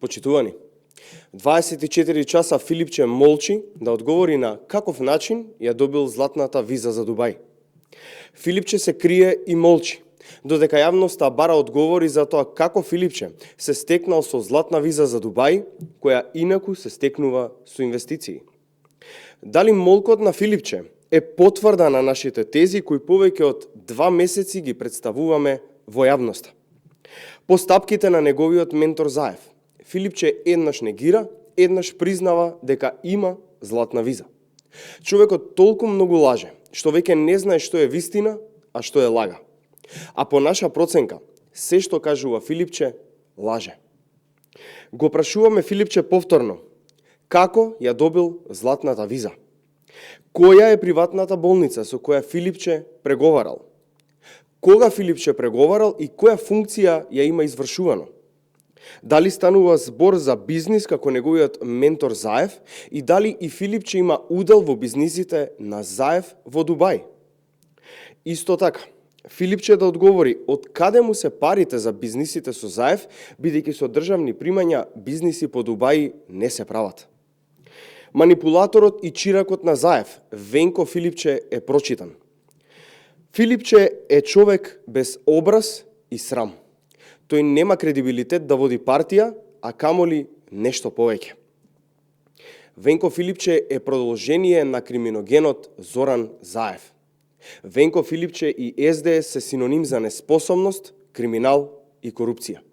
Почитувани, 24 часа Филипче молчи да одговори на каков начин ја добил златната виза за Дубај. Филипче се крие и молчи, додека јавноста бара одговори за тоа како Филипче се стекнал со златна виза за Дубај, која инаку се стекнува со инвестиции. Дали молкот на Филипче е потврда на нашите тези кои повеќе од 2 месеци ги представуваме во јавноста? По стапките на неговиот ментор Заев, Филипче еднаш негира, еднаш признава дека има златна виза. Човекот толку многу лаже, што веќе не знае што е вистина, а што е лага. А по наша проценка, се што кажува Филипче, лаже. Го прашуваме Филипче повторно, како ја добил златната виза? Која е приватната болница со која Филипче преговарал? Кога Филипче преговарал и која функција ја има извршувано? Дали станува збор за бизнис како неговиот ментор Заев и дали и Филипче има удел во бизнисите на Заев во Дубај? Исто така, Филипче да одговори од каде му се парите за бизнисите со Заев, бидејќи со државни примања бизниси по Дубај не се прават. Манипулаторот и чиракот на Заев, Венко Филипче, е прочитан. Филипче е човек без образ и срам. Тој нема кредибилитет да води партија, а камоли нешто повеќе. Венко Филипче е продолжение на криминогенот Зоран Заев. Венко Филипче и СДС се синоним за неспособност, криминал и корупција.